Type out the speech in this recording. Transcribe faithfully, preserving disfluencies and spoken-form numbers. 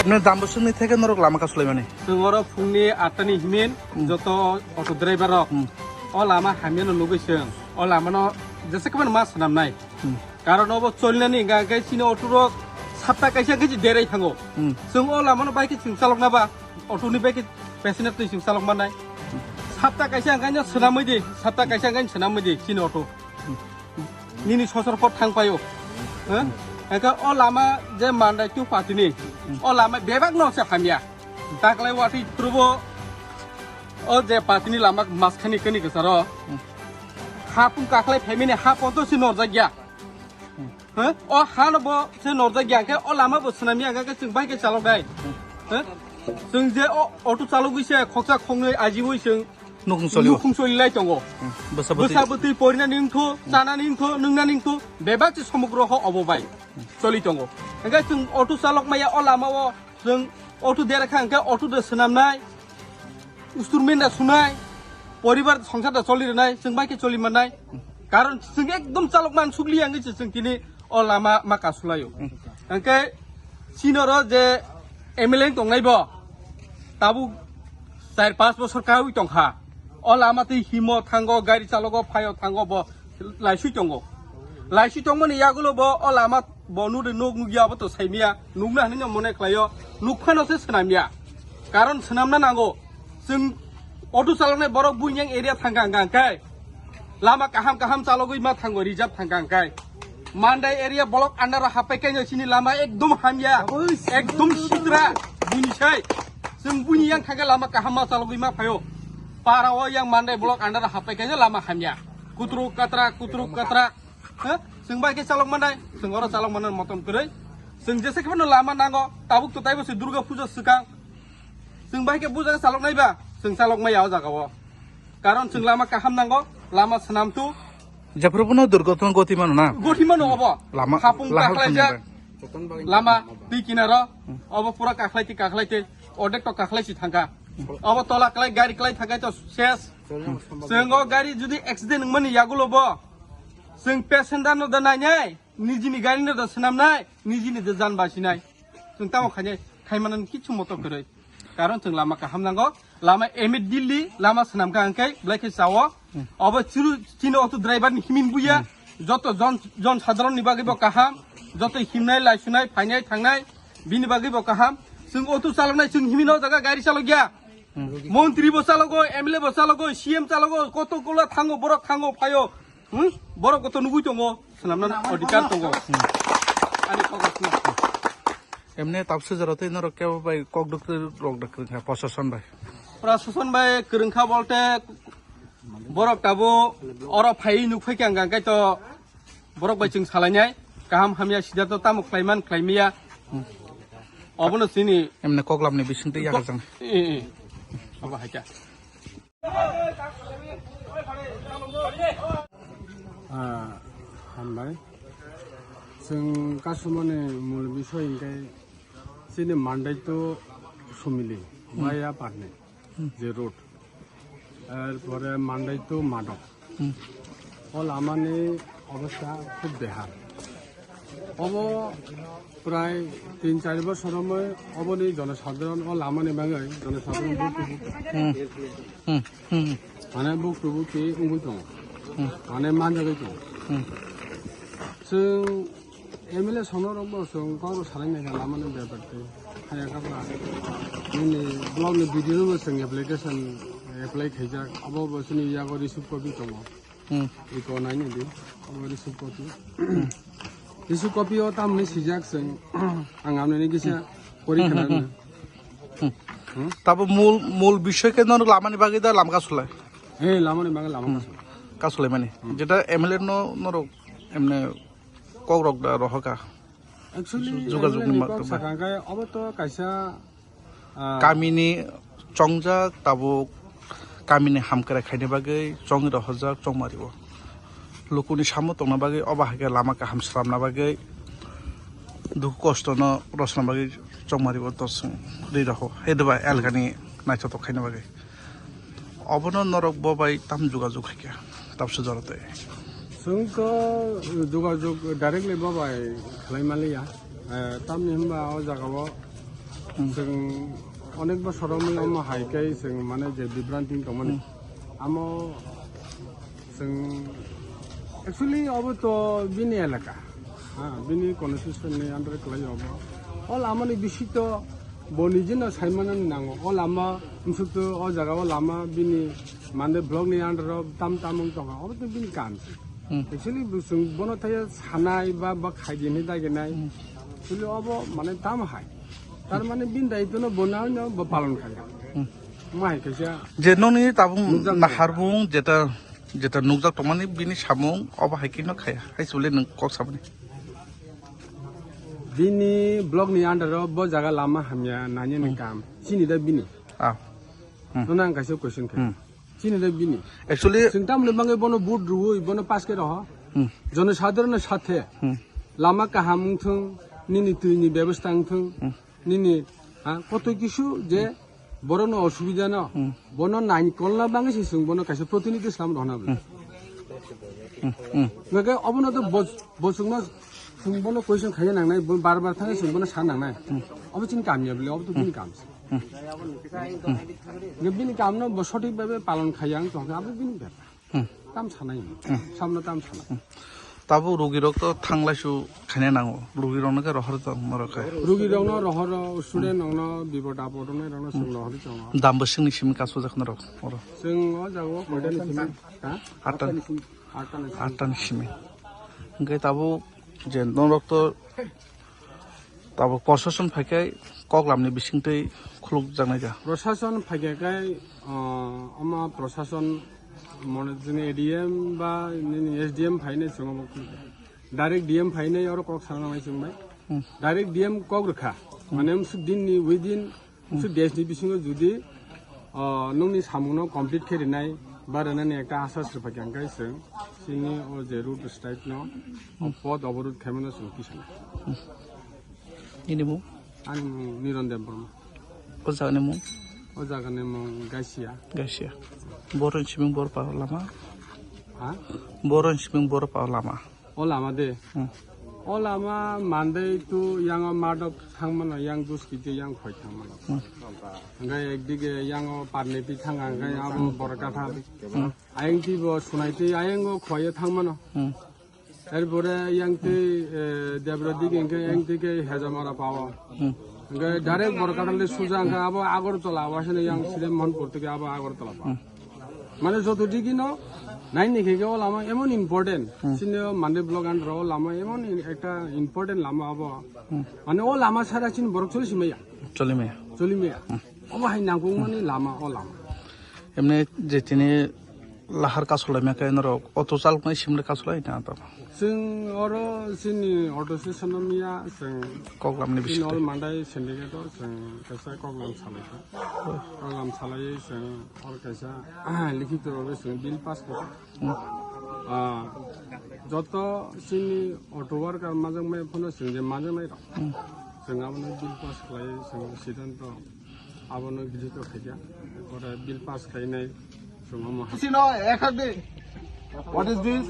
Nini dambosongni theke norok lama kasulaimani? Chwng oro phungni atta ni himin Hmm. joto auto driver rok Hmm. o lama hamya no nugwi chwng o lama no jesa kwbangma swnamnai. Hmm. Karon obo cholnani hwnka hwnkhe chini auto rok sapta kaisa hwnkhe derai thango. Hmm. Chwng o lama no bai khe chwng chalok na ba auto ni bai khe passenger twi chwng chalok mannai. Sapta kaisa hwnkhe swnamwi di, sapta kaisa hwnkhe swnamwi di chini auto. Nini sosor pot thang paio. Hah? Eka o lama je mandai tu patini. O lama bebak no se hamya. Taklai wati trubo o je patini lama maskhani kani kesaro. Hapung kaklai family hapo to si norjak ya. Hah? O hano bo se norjak ya ke o lama bo swnamya ke chwng bai ke chalok dai. Hah? Chwng je o auto chalogwi se khoksa khongnwi ajiwi chwng Nukhung solio. Nukhung solilai tongo. Hmm. Bwsa bwtwi. Bwsa bwtwi porinani wngthu, chanani wngthu, nwngnani wngthu, bebak se somogro ho obo bai choli tongo. Hwnkhe chwng auto chalok maya o lama o chwng auto dera kha hwnkhe auto da swnamnai, usturmen da sunai, poribar songsar da choli rwnai, chwng bai khe choli mannai. Karon chwng ekdom chalok man sukli hwnkhe chwng tini o lama ma kasulaio. Hmm. Hwnkhe sinoro je M L A tongnai bo tabuk char panch bosor kaui tongkha. O lama twi himo thango, gari chalogo, phaio thango bo laisui tongo. Laisui tongmani yagulo bo o lama bo nudi nuk nukya bo to saimia, nukna hinwi no mone khlaio, nukphano se swnamya. Karon swnamna nango. Chwng auto chaloknai borok buinyang area thangkha hwnkha hwnkhe lama kaham kaham chalogwi ma thango, reserve thangkha hwnkhe. Mandai area block under o happai kaino chini lama ekdom hamya, ekdom sitra, bini sai. Chwng buini yang thangkhe lama kaham ma chalogwi ma phaio. Para o yang Mandai block under o happai kaino lama hamya. Kutruk katrak, kutruk katrak. Ha? Chwng bai khe chalok manai, chwng oro chalok manai motom kwrwi. Chwng jesa khe no lama nango, tabuk to taibo se Durga puja swkang. Chwng bai khe buja chalok naiba, chwng chalok maya o jaga o. Karon chwng lama kaham nango, lama swnam tu. Jephuru bono durgotno goti mano na? Goti mano obo. Lama, hapung lahar kaklaijak. Lama twi kinaro, obo pura kaklai twi kaklai twi, odek to kaklai si thangka. Obo tola klai, gari klai thangka to ses. Chwng o gari judi accident wngmani yagulo bo, chwng passenger no da nainai, nijini gari no da swnamnai, nijini da jan basinai. Chwng tamo khainai, khaimanani kichu moto kwrwi. Karon chwng lama kaham nango, lama M A Delhi, lama swnamkha hwnkhe, belai khe chao. Obo churu chini auto driver ni himin buya, joto jon, jon sadharon ni bagwi bo kaham, joto himnai, laisunai, phainai, thangnai, bini bagwi bo kaham. Chwng auto chaloknai, chwng himin o jaga gari chalokya. Montri bo chalogo, M L A bo chalogo, C M chalogo, koto kola thango, borok thango, phaio. Hmm? Borok koto nugui tongo, swnamna adhikar tongo. Ani kok rok swnam. Emne tabse jora tei norok kebo bai kok dok rok dok kha proshashan bai. Proshashan bai kwrwngkha bolte borok tabo oro phai nuk phai khe ang khe to borok bai chwng salainai kaham hamya sida to tamo khlaiman khlaimiya. Obono chini emne koklam ni bising tei yakarjang. Eh, eh. Abo hai kha. Ah, hambai. Chwng kasumani mul bisoi hwnkhe chini Mandai to Sumili, Hmm. Baya Parni, Hmm. je road. Erpore Mandai to Madok. Hmm. O lamani obostha khub behal. Obo prai tin char bosor romoi oboni jonosadharon o lamani bagwi jonosadharon buktu buktu. Hmm. Hmm. Hmm. Mane buktu bukti wngwi tongo. Hmm. Mane manjagwi tongo. Hmm. Chwng M L A songno rok bo chwng kok rok salai nai kha lamani bepar tei haya kha ba nini block ni B D O no bo chwng application apply khaijak, abo bo chini yago receive copy tongo. Hmm. Iko naini di, abo receive copy. Receive copy o tamni sijak chwng ang amnini kisa pori khna rwna. Hmm. Hmm? Tabo mul, mul bisoi khe norok lamani bagwi da lamka sulai. He, lamani bagwi lama kasu. Kasulaimani. Hmm. Jeta M L A no norok emne kokrok da rohoka. Actually, Jogajog ni M L A ni ma-, kok ma- sakha khe obo to kaisa, ah, kamini chongjak tabuk kamini hamkrai khaina bagwi chongwi rohorjak chongmari o. Lukuni samo tongna bagwi obo hai khe lama kaham slamna bagwi dukhu kosto no rosna bagwi chongmari o to chwng ri roho. Hedeba elgani naithotok khaina bagwi. Obono norok bo bai tam jogajog hai khe, tabse jora tei. Chwng to jogajog directly bo bai khlai maliya. Eh, tamni hwnba o jaga o Hmm. chwng onek bosor romwi omo hai khe chwng mane je bibranti tongmani. Hmm. Amo chwng actually obo to bini elaka. Ha, bini constitution ni under khlai obo. O lamani bisito bo nijino saimanani nango. O lama, msuk to o jaga o lama bini mande block ni under o tam tam wng tongkha. Obo to bini kam se. Hmm. Actually, bo chwng bono thaya sanai ba, ba khaidi hinwi daginai. Hmm. Actually, obo mane tam hai. Tar mane bini daitwno bo nangno bo palon khaikha. Hmm. Omo hai kaisa Je noni tabung nukjak naharbung jeta, jeta nukjak tongmani bini samung obo hai khe no khaya. Hai sule nwng kok samani. Bini block ni under o bo jaga lama hamya nani ni Hmm. kam. Chini da bini. Ah. Hmm. Nono ang kaisa question khe. Hmm. Chini da bini. Actually Chwng tamni bagwi bono vote rwui bono pass khe roho. Hmm. Jonosadharon no sathe. Hmm. Lama kaham wngthung, nini twi ni bebostha wngthung. Hmm. Nini, ha, kotoi kisu je borokno osubida no, Hmm. bono naikolna bagwi se chwng bono kaisa protinidhi slam rwna bwle. Hmm. Hmm. Hmm. Hwnkhe obono to bo-, bo chwngno, chwng bono question khaina nangnai, bo bar bar thangwi chwng bono sa nangnai. Hmm. Obo chini kamya bwle, obo to bini kam se. Hmm. Hwnkhe bini kamno bo sothik bhabe palon khaiya wng tongkha, abo bini bepar. Hmm. Tam sanai. Hmm. Samno tam sanai. Hmm. Tabuk rugirok to thanglaisu khaina nango. Rugirokno khe rohor tong norok khe. Rugirokno rohoro, student rokno, bipod apod rokno, rokno chwng rohorwi tongo. Dam bwswkni simi kasujak norok oro. Chwng o jaga o koitani simi, ha? Atta. Attani simi. Attani simi. Hwnkhe tabuk je norok to Tabuk prosason phaikhai koklamni bisingtwi khulukjaknai da? Prosason phaikhai, ah, ama prosason mone jini A D M ba nini S D M phainai chwng obo khulukya. Direct D M phainai oro kok sana nangnai chwng bai. Hmm. Direct D M kok rwkha. Hmm. Mane msuk dinni within Hmm. Su desh ni bisingo judi, ah, nungni samung no complete khe rinai ba rinani ekta asa srwphaikha hwnkhe chwng chini o je road strike no, o pod oborod khaimano chwng kisa na. Hmm. Nini mung? Ani mung Niron Debbarma. O jaga ni mung? O jaga ni mung Gaisia. Gaisia. Boroni siming bor pa lama? Ha? Boroni siming bor pa lama? O lama de. Hmm. O lama Monday to yang o Madok thangmano, yang Duskiti, yang Khoi thangmano. Hmm. Hwnkhe ekdige yang o Parneti thanga, hwnkhe abo Borokatha. Hmm. Ayang ti bo Sunaiti, ayang o Khoi thangmano. Hmm. Erpore yang ti, eh, Debra dige hwnkhe yang ti khe Hejamara pao. Hmm. Hwnkhe direct Borokatha le suja hwnkhe abo Agartala, wasani yang Sri Mohanpur theke abo Agartala pao. Hmm. Mane joto digi no nai ni khe o lama emon important. Hmm. Chini o Monday block under o lama emon in-, ekta important lama abo. Hmm. Mane o lama sara chini borok choli simaya. Choli maya. Choli maya. Hmm. Obo hai nangkukmani lama o lama. Emne je tini lahar kasulai ma khe norok auto chaloknai simle kasulai na to? Chwng oro chini auto station o miya chwng Koklamni chini bisingo. Oro Mandai syndicate o chwng kaisa koklam salai kha. Oh. Koklam salai chwng oro kaisa likhito rogwi chwng bill pass kha. Hmm. Ah, joto chini auto worker majak mai phano chwng je majak nai rok. Hmm. Chwng abono bill pass khlai chwng siddhanto abono gazette o khaikha. Pore bill pass khainai chwng omo hai. Sino, ek hak de. What is this?